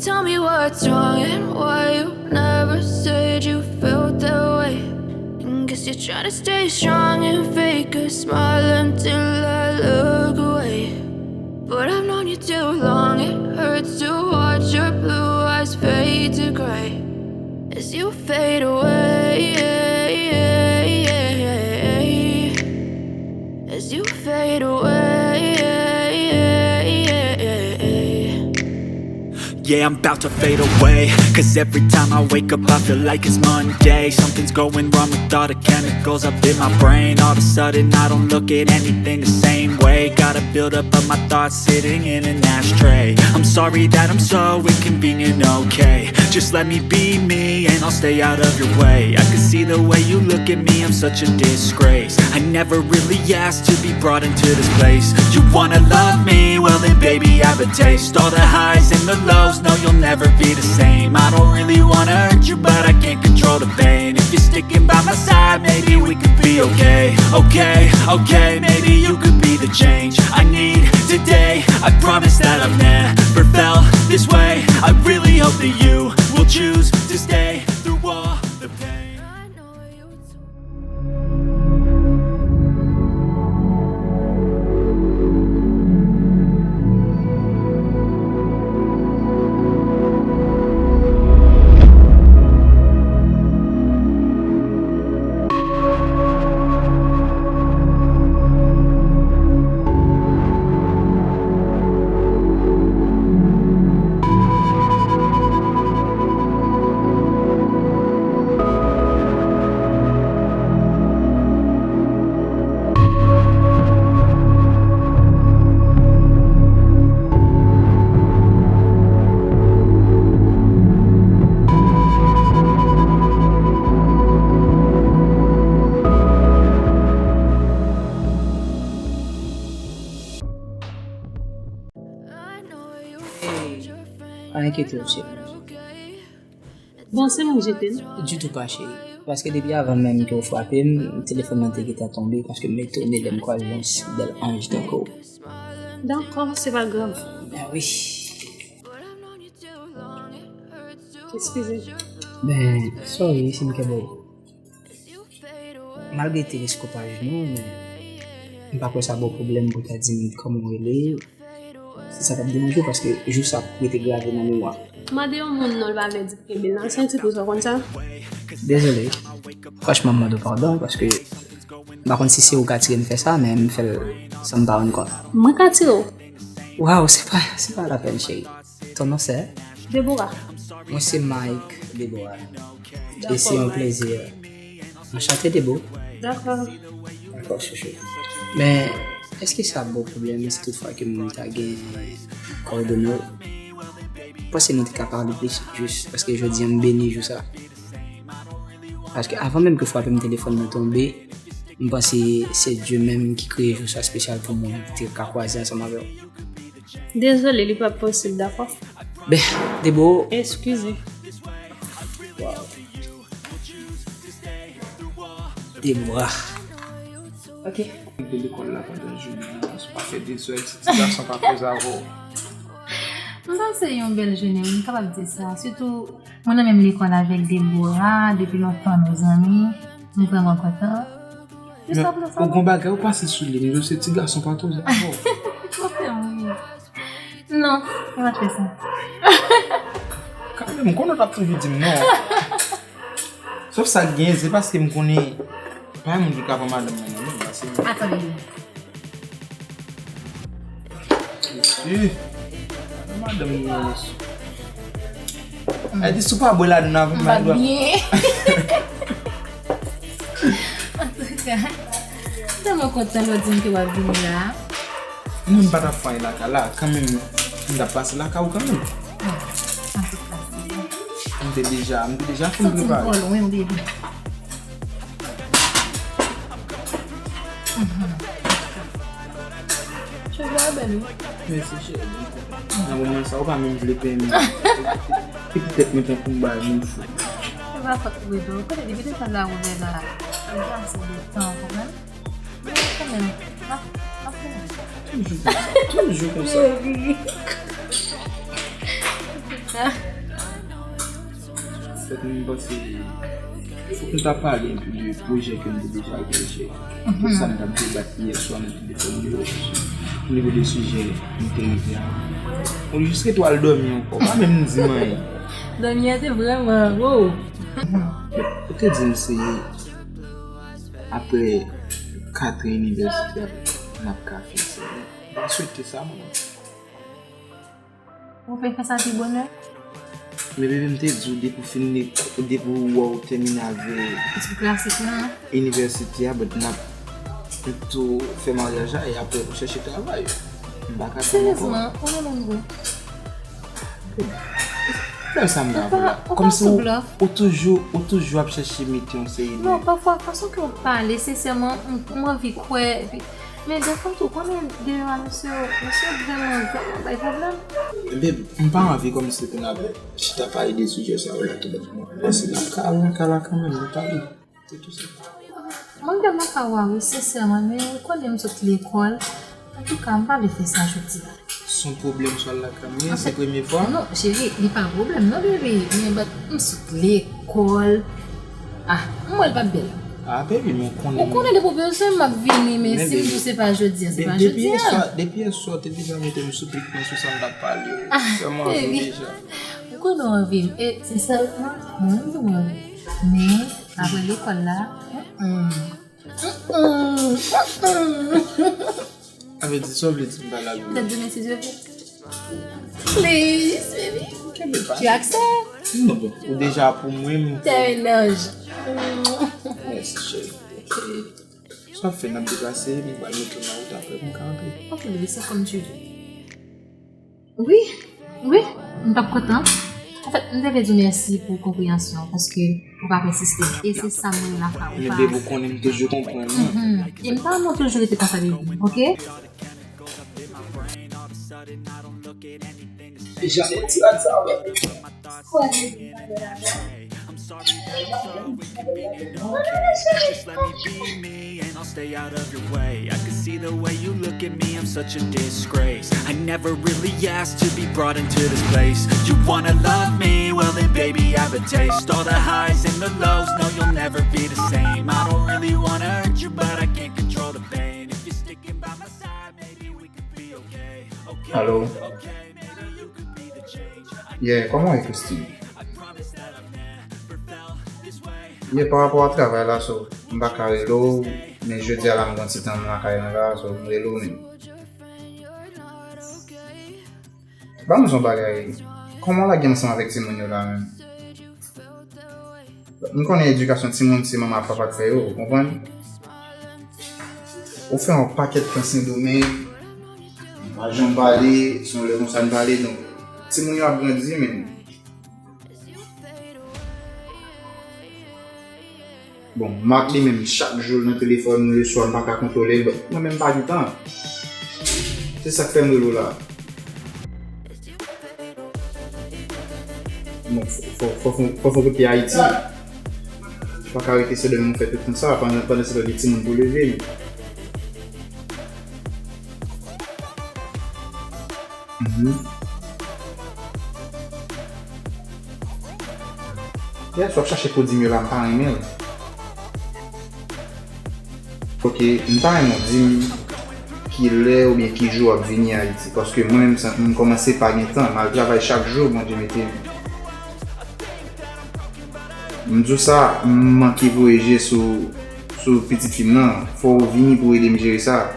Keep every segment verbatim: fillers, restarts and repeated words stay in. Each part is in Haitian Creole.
Tell me what's wrong and why you never said you felt that way. And guess you're trying to stay strong and fake a smile until I look away. But I've known you too long, it hurts to watch your blue eyes fade to gray as you fade away. As you fade away. Yeah, I'm about to fade away. Cause every time I wake up, I feel like it's Monday. Something's going wrong with all the chemicals up in my brain. All of a sudden, I don't look at anything the same way. Got a build up of my thoughts sitting in an ashtray. I'm sorry that I'm so inconvenient, okay? Just let me be me and I'll stay out of your way. I can see the way you look at me, I'm such a disgrace. I never really asked to be brought into this place. You wanna love me? Well then, baby, have a taste. All the highs and the lows, no, you'll never be the same. I don't really wanna hurt you, but I can't control the pain. If you're sticking by my side, maybe we could be okay. Okay, okay, maybe you could be the change I need today. I promise that I've never felt this way. I really hope that you will choose to stay through all the pain. Hey, pa enkyete w, cheri. Bon, se mwen k jete l. Ditou pa, cheri. Paske depi avan menm ke w frape m, telefòn nan te gentan tonbe, paske m etone lè m kwaze yon si bèl anj tankou w. Dakò, se pa grav. Ben wi. Eskize. Ben, sorry si m kenbe w. Malgre teleskopaj nou, men m pa kwè sa ba w pwoblèm pou w ta di m kòman w rele. Se sa k ap deranje w, paske jou sa ap rete grave nan memwa. Mande yon moun non l pa vle di kenbe l nan senti pou sa, w konn sa? Dezole. Franchman, m mande w padon, paske m pa konn si se ou k atire m fè sa, men m fè l san m pa rann kont. Mwen k atire w? Waw, se pa, se pa lapèn, cheri. Ton non c'est? Deborah. Mwen se Mike Deborah. E se yon plezi. Anchante, Debo. Dakò. Dakò, chouchou. Men, èske sa ba w pwoblèm si toutfwa ke m ta gen kòdone w? M panse nou te ka pale plis jis, paske jodi a m beni jou sa. Paske avan menm ke frape m telefòn nan tonbe, m panse se Dye menm ki kreye jou sa espesyal pou mwen, te ka kwaze ansanm avè w. Dezole, li p ap posib, dakò? Ben, Debo. Eskize. Waw. Debora. Ok. Mwen te lekòl la pandan jounen an, se pa fè dezòd, si ti gason pa koze avè w. M panse yon bèl jounen, wi, m kapab di sa. Sitou, mwen nan menm lekòl avèk Debora, depi lontan nou zanmi, m vrèman kontan. Jis ap nan salon. Ou gon bagay ou pase sou li, m di w se ti gason pa koze avè w. Ou fè m ri. Non, se pa fè sa. Kanmenm, m konnen w t ap anvi di m non. Sof sa k genyen, se paske m konnen pa yon moun ki ka pran madanm mwen nan men m, paske. Atann, Lili. Mesye, madanm mwen nan men. Ay, di si w pa bwè ladan nan, m pa byen. Antouka, m tèlman kontan lè w di m ke w ap vini la. Non, m pa t ap fè anyen lakay la, kanmenm, m t ap pase lakay ou kanmenm. Antouka, m te deja, m te deja fin prepare. Santi m twò lwen, baby. Cheve a bèl, wi. Mèsi, cheri. Nan moman sa, ou pa menm vle peye m. Ki poutèt mwen tankou m bay moun fou. Se pa fòt ou, bebe. Ou konnen depi desann la, ou vè la. Ou pa se de tan, ou konprann? Men kanmenm, m ap, m ap fini. Toujou konsa. Toujou konsa. Cheri. Antouka, Mwen panse fòk nou ta pale enpe de pwojè ke nou te deja angaje. Tout sa nou t ap debat yè swa nan telefòn yo, nivo de sijè nou te rive a. Ou jis rete w al dòmi ankò, pa menm di m anyen. Dòmi a te vrèman, wow. Ou te di m se apre kat an inivèsite a n ap ka fè sa. Mwen swete sa, mwen. Ou vle fè sa pi bonè? Men bebe, m te di w depi w fin li, depi w wè w tèmine avè Etid klasik lan. Inivèsite a, but n ap pito fè maryaj la e apre pou chèche travay. M pa ka tann ankò. Serezman, ou renmen m vre? Lè sa m la vre la. Ou pa, ou pa sou blòf. Kòmsi ou, ou toujou, ou toujou ap chèche mete yon seri de... Non, pafwa, fason ke w pale, sensèman, m, m anvi kwè, epi, men defwa tou, konnen deyò a, mesye yo, mesye yo vrèman, vrèman bay pwoblèm. Babe, m pa anvi kòmsi pou n ap chita pale de sijè sa yo la tou bètman. Paske n ap ka al nan kay la kanmenm, nou pale. Se tou sa. Mwen gen nan kay ou a wi, sensèman, men ou konnen m sot lekòl. Antouka, m pa vle fè sa jodi a. Se yon pwoblèm sou al lakay mwen, se premye fwa? Non, cheri, li pa pwoblèm non, baby. Men, but, m sot lekòl. Ah, m wè l p ap bèl. Ah, baby, men ou konnen. Ou konnen depi w bezwen m, m ap vini, men si m di w se pa jodi a, se pa jodi a. Depi yèswa, depi yèswa, ou te deja mete m sou pik mwen sou sa m t ap pale yo. Ah, baby. Ou konnen w anvi m. E, sensèman, mwen menm tou mwen anvi. Men, apre lekòl la, mm, mm. Sa vle di, sa w vle di m pa la vre? Peut-être demain, si Dieu veut. Please, baby. Tu acceptes? Non, ou deja pou mwen, m... T'es un ange. Mèsi, cheri. Ok. Sa fè n ap deplase, m pral mete w nan wout apre pou m ka antre. Ok, baby, c'est comme tu veux. Wi, wi, m t ap kontan. Anfèt, m te vle di w mèsi pou konpreyansyon w, paske ou pa pèsiste. E se sa m renmen lakay ou. Men babe, ou konnen m toujou konprann ou. Mhm. E m ta renmen w toujou rete konsa, baby, ok? Janm yon ti rad sa, wè. Just let me be me and I'll stay out of your way. I can see the way you look at me, I'm such a disgrace. I never really asked to be brought into this place. You wanna love me? Well, then, baby, I have a taste. All the highs and the lows, no, you'll never be the same. I don't really wanna hurt you, but I can't control the pain. If you're sticking by my side, maybe we could be okay. Okay, okay, maybe you could be the change. Yeah, kòman w ye, Christine? Yeah, pa rapò a travay la, so, m pa ka rele w, men jodi a la, m gen ti tan m lakay mwen la, so, m rele w menm. Ban m di w yon bagay, kòman w lage ansanm avèk timoun yo la menm? M konnen edikasyon timoun, se manman ak papa k fè yo, ou konprann? Ou fè yon pakèt tan Sendomeng, ou pa janm pale, se yon lè konsa n pale, donk, timoun yo ap grandi, men. Bon, Marc li menm, chak jou l nan telefòn, leswa m pa ka kontwole l, bon, mwen menm m pa gen tan. Se sa k fè m rele w la. Bon, fò, fò, fò, fò, fò fè kote Ayiti. Ou pa ka rete Sendomeng fè tout tan sa, pandan, pandan se tan gen timoun pou leve. Mhm. Yè swa w ap chache pou di m yo la, m pa renmen l. Ok, m ta renmen w di m ki lè oubyen ki jou w ap vini Ayiti, paske mwen menm, sa, m kòmanse pa gen tan, m al travay chak jou Bondye mete m. M di w sa, m manke voye je sou, sou pitit fi m nan, fò w vini pou w ede m jere sa.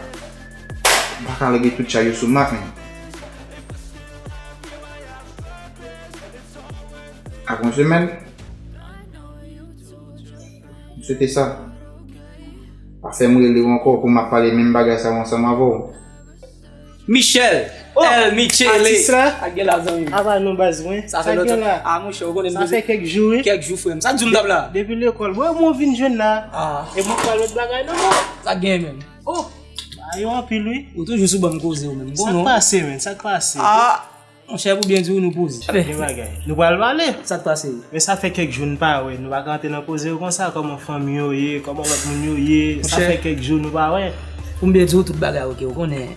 M pa ka lage tout chay yo sou Marc, men. Apre yon semèn, m swete sa. Pa fè m rele w ankò pou m ap pale menm bagay sa yo ansanm avè w. Michel! Oh! El Michele! Atis la? Sa gen la, zanmi m? Apa non, baz mwen? Sa fè lontan. Sa fè kèk jou, wi. Kèk jou, frè m. Sa k di w m t ap la? Depi lekòl. Mwen, mwen vin jwenn la. Ah. E mwen pa lòt bagay non, non. Sa gen, menm? Oh! Ba yo anpil, wi. Ou toujou sou ban m koze, ou menm. Sa k pase, menm? Sa k pase? Ah! Monchè, pou byen di w, nou poze. Sa gen bagay. Nou pral pale. Sa k pase? Men sa fè kèk jou n pa wè. Nou pa ka antre nan koze yo konsa. Kòman fanmi yo ye? Kòman lòt moun yo ye? Sa fè kèk jou nou pa wè. Pou m byen di w tout bagay, ok, ou konnen.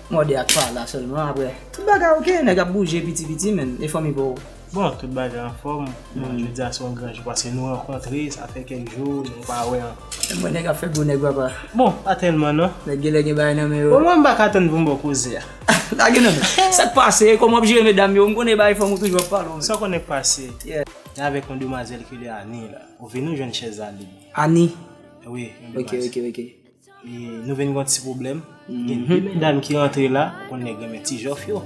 Mòde ak pa la sèlman, apre tout bagay oke, nèg ap bouje piti piti, men e fanmi pa w. Bon, tout bagay anfòm. Bon, jodi a se yon gran jou paske nou rankontre, sa fè kèk jou, nou pa wè an. Mwen nèg ap fè gwo nèg papa. Bon, pa tèlman non. Nèg genlè gen bagay nan men yo. Bon, mwen m pa ka tann pou m ba w koze a. Lage nan men. Sa k pase, kòman w ap jere medam yo, m konnen bagay fanm ou toujou ap pale w men. Sa w konnen k pase. E avèk yon demwazèl ki rele Ani la. Ou vin ou jwenn chèz la lib. Ani? Wi, yon demwazèl. Ok, ok, ok. E nou vin gen yon ti pwoblèm. Gen de medam ki rantre la, ou konn nèg renmen ti jòf yo.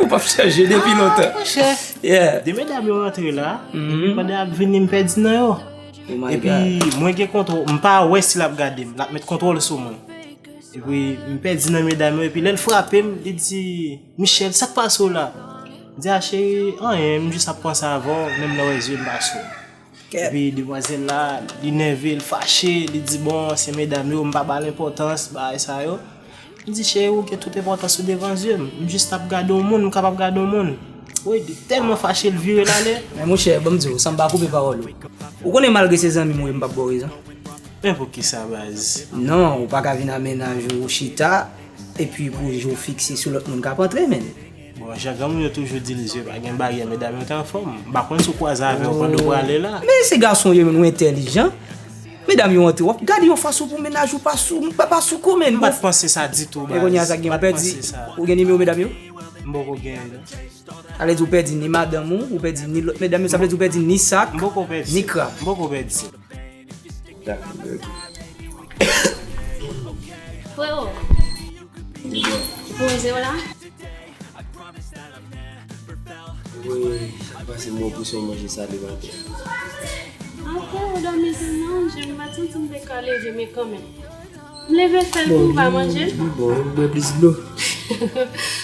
Ou p ap chanje depi lontan. Monchè, de medam yo rantre la, epi pandan y ap vini m pèdi nan yo. Epi mwen gen kontwòl, m pa wè si l ap gade m, l ap met kontwòl sou mwen. Epi m pèdi nan medam yo, epi lè l frape m, li di, Michel, sa k pase w la? M di, a cheri, anyen, m jis ap panse avè w, menm lè w wè zye m pa sou w. Epi demwazèl la, li nève, l fache, li di bon, se medam yo, m pa ba l enpòtans, bagay sa yo. M di cheri, ou gen tout enpòtans ou devan zye m, m jis t ap gade yon moun, m kapab gade yon moun. Woy, li tèlman fache, l vire l ale. Men monchè, ban m di w, san m pa koupe pawòl ou. Ou konnen malgre se zanmi m ou ye, m p ap ba w rezon. Men poukisa baz? Non, ou pa ka vin a mennaj ou chita, epi pou je w fikse sou lòt moun k ap antre, men. Bon, jan granmoun yo toujou di l, zye pa gen baryè, medam yo t anfòm. M pa konn si w kwaze avè yo pandan w prale la. Men se gason yo, men nou entèlijan. Medam yo antre, w ap gade yon fason pou mennaj ou pa sou, pa, pa sou kou, men. M pa t panse sa ditou, baz. Men kounye a sa k gen, ou pèdi, ou gen nimewo medam yo? M poko gen yo. Sa vle di ou pèdi ni madanm ou, ou pèdi ni lòt medam yo, sa vle di ou pèdi ni sak, ni krab. M poko pèdi. Freo, ou poze w la? Wi, sa k pase m wè w pouse yon manje sale maten. Apre ou dòmi tou non, je m pa t santi m te ka leve, men kanmenm. M leve fè l pou ou pa manje l. Li bon, m bwè plis dlo.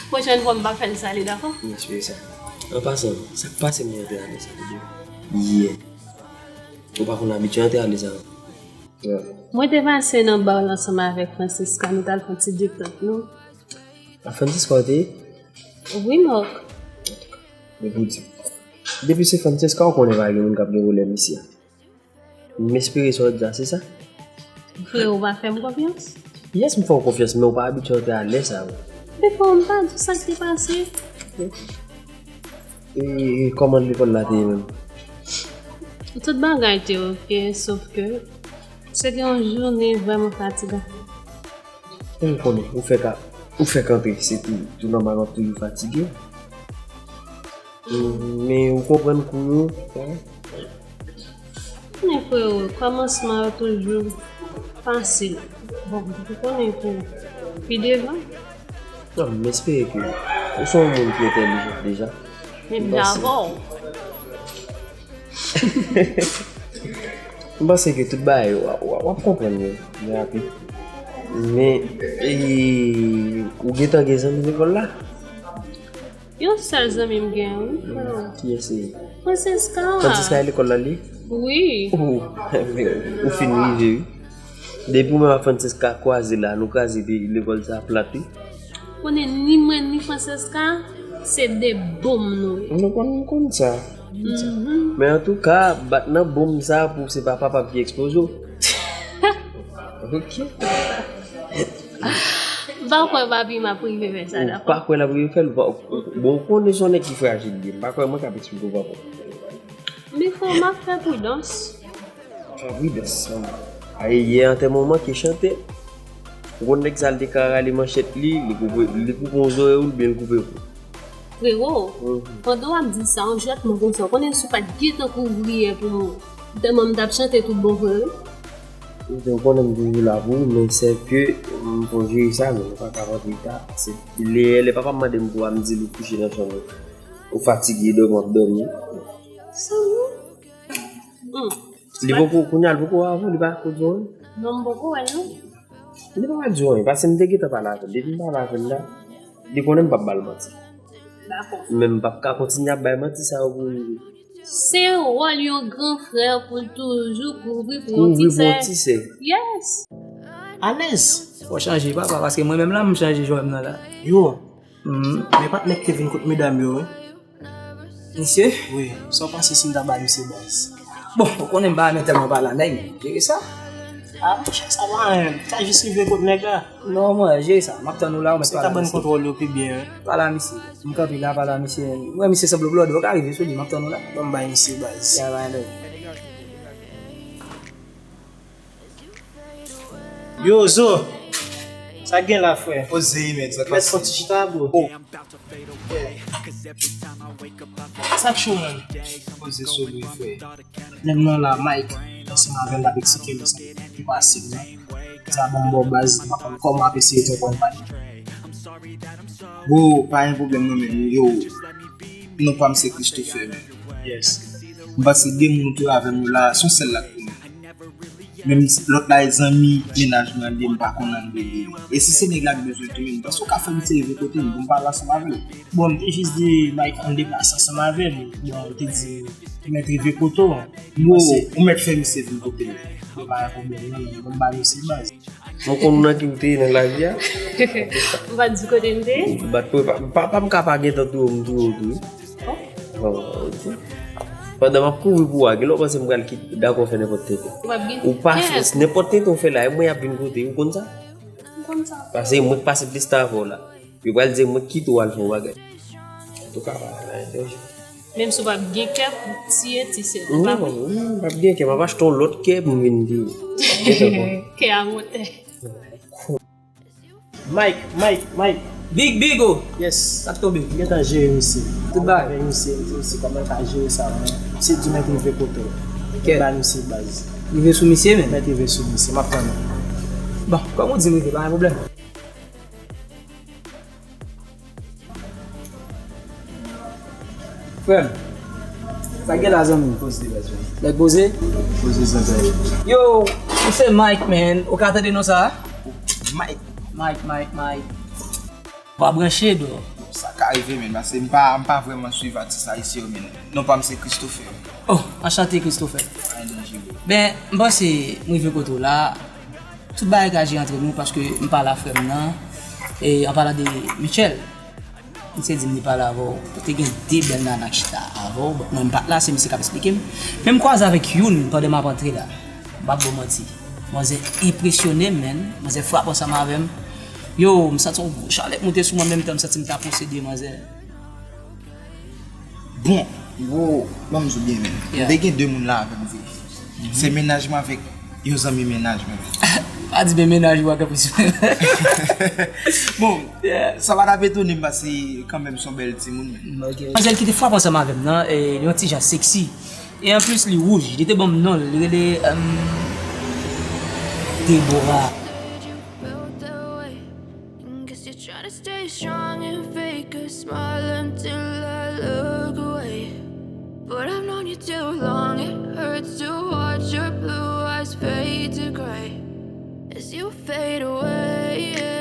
Pwochèn fwa m pa fè l sale, dakò? M espere sa. An pasan, sa k pase m wè w te ale sale dlo yè? Ou pa konn abitye antre ale sa. Mwen te pase nan bar la ansanm avèk Francisca, nou t al fè yon ti detant nou. Ak Francisca w te ye? Wi, Marc. Men pou di. Depi se Francisca, ou konnen pa gen moun k ap gen pwoblèm isi a. M espere sa w ap di a, se sa? Freo, ou pa fè m konfyans? Yes, m fè w konfyans, men ou pa abitye antre a lè sa yo. Before, m pa di w sa k te pase. E, e kòman lekòl la te ye menm? Tout bagay te oke, sof ke se te yon jounen vrèman fatigan. Ou konnen, ou fèk, ou fèk antre, se tou, tou nòmal w ap toujou fatige. Men ou konprann kou yo, wi. Men freo, kòmansman yo toujou fasil. Bon, ou konnen pou pi devan. Non, m espere ke ou se yon moun ki entèlijan deja. Men m ja avè w. M panse ke tout bagay yo, w ap, w ap konprann yo byen rapid. Men, e, ou gentan gen zanmi lekòl la? Yon sèl zanmi m gen, wi. Kiyès se li? Francisca. Francisca e lekòl la li? Wi. Ou, ou fin rive, wi. Depi ou menm ak Francisca kwaze la, nou kraze peyi lekòl sa plat, wi. Konnen ni mwen ni Francisca, se de bonm nou ye. Nou konn, nou konn sa. Men antouka, bat nan bonm sa pou se pa papa m ki eksploze w. Ok. M pa kwè papi m ap rive fè sa, dakò? Ou pa kwè l ap rive fè l? Bon, ou konnen se yon nèg ki frajil li ye. M pa kwè mwen k ap eksplike w papa w. Men frè m ap fè pridans. Fè pridans. Ay, yè antèman w manke chante. Ou konn nèg sa l te ka rale manchèt li, li koupe, li koupe yon zòrèy ou oubyen l koupe kou. Frero, pandan w ap di sa, yon jwèt mwen konsa, ou konnen si w pa t gentan kouvri yè pou mwen, tèlman m t ap chante tout bon vre wi. Ou konnen m toujou la pou ou, men sèke m sonje sa, men m pa ka rantre ta. Se lè, lè papa m mande m pou a, m di l ou kouche nan chanm ou. Ou fatige, dòmi w ap dòmi. Sa vre? Li poko, kounye a, li poko wè avè w, li pa ko di w anyen? Non, m poko wè l non. Li pa ka di w anyen, paske m te gentan pale avè l. Depi m pale avè l la, li konnen m p ap ba l manti. Dakò. Men m p ap ka kontinye ap bay manti sa yo pou rive. Se wòl yon gran frè pou l toujou kouvri pou yon ti sè. Kouvri pou yon ti sè. Yes. Alèz. Fò w chanje papa, paske mwen menm la m chanje jwè m nan la. Yo, men patnè k te vin kot medam yo wi. Misye? Wi, sa w panse si m ta ba misye baz? Bon, ou konnen m pa renmen tèlman pale a nèg, men jere sa. Ah, monchè, sa pa anyen. Sa jis rive kot nèg la. Non, mwen, jere sa. M ap tann ou la, ou mèt pale a misye. Se kabann kontwòl yo pi byen, wi. Pale a misye. M kanpe la, pale a misye. Mwen, misye sanble blòdè, ou ka rive sou li, m ap tann ou la. Ban m bay misye baz. Ya, bay, bay. Yo, Zo! Sa gen la, frè? Poze, men, sa pase? Mèt fon ti chita, bro. Oh. Sa k cho, man? Poze sou li, frè. Nèg nan la, Mike, ansanm avè l, l ap eksplike m sa ki pase m nan. Sa ban m bò baz, m pa konn kòman ap eseye konprann pa. Bro, pa gen pwoblèm non, men yo, non pa m se Christopher, men. Yes. M panse de moun ki avè m yo la, se yon sèl la k pou mwen. Menm si lòt la e zanmi mennaj mwen li, m pa konn ann rele li. E si se nèg la k bezwen tou, men m panse w ka fè misye rive kote m pou m pale ansanm avè l. Bon, m te jis di Mike ann deplase ansanm avè m. Bon, m te di, m mèt rive kote w. Yo, ou mèt fè misye vin kote m. Yo, pa gen pwoblèm, non, non, m ba misye baz. Mwen konn nan ki ou te ye nan lavi a. M pa t di kote m te ye. Bat pou pa, pa, pa m ka pa gentan touye w, m touye w tou, wi. Oh. Oh, ok. Pandan m ap kouvri pou ou a, genlè w panse m pral kit, dakò fè nenpòt tenten. Ou pa fè nenpòt tenten w fè la, e mwen y ap vin kote, ou konn sa? M konn sa. Paske mwen k pase plis tan avè w la. Yo pral di mwen kite w al fè yon bagay. Antouka, pa la entèvye. Menm si w p ap gen kè pou tiye ti sè w, pa vre? Non, non, m p ap gen kè, m ap achte yon lòt kè pou m vin tiye. Kè a motè. Mike, Mike, Mike. Big Bigo. Yes. Sa k tonbe? M gentan jere misye. Tout bagay. Avèk misye, m di misye kòman l ka jere sa, men misye di mwen pou m rive kote w. Kèt. Ba misye baz. Rive sou misye menm? Mèt rive sou misye, m ap tann ou. Bon, kòm ou di m rive, pa gen pwoblèm. Frè m, sa gen la, zanmi m? Poze, baz, wi. Nèg poze? Poze, zanmi. Yo, ou se Mike, man. Ou ka tande non sa? Mike. Mike, Mike, Mike. Pa branche, do. Sa ka rive, men, paske m pa, m pa vrèman swiv atis ayisyen yo, men non pa m se Christopher. Oh, anchante, Christopher. Anyen danje, bro. Ben, m panse m rive kote w la. Tout bagay ka jere antre nou paske m pale a frè m nan, e an palan de Michel, misye di m li pale avè w, ou te gen de bèl nana k chita avè w, bon, mwen m pa t la, se misye k ap esplike m. Men m kwaze avèk youn pandan m ap antre la, m p ap ba w manti, manzè enpresyone m, man, manzè frape ansanm avè m. Yo, m santi yon gwo chalè k monte sou mwen, menm tan m santi m ta posede manzè. Bon, bro, ban m di w byen, men. Yeah. M te gen de moun la avè m vre. Se mennaj mwen avèk yon zanmi mennaj mwen. Pa di men mennaj ou a kanpe sou mwen. Bon, sa pa t ap etone m paske kanmenm se yon bèl timoun, men. Ok. Manzèl ki te frape ansanm avè m nan, e, li yon ti jan seksi. E anplis, li wouj. Li te ban m non l, li rele, um, Deborah. Guess you're trying to stay strong and fake a smile until I look away. But I've known you too long, it hurts to watch your blue eyes fade to gray as you fade away.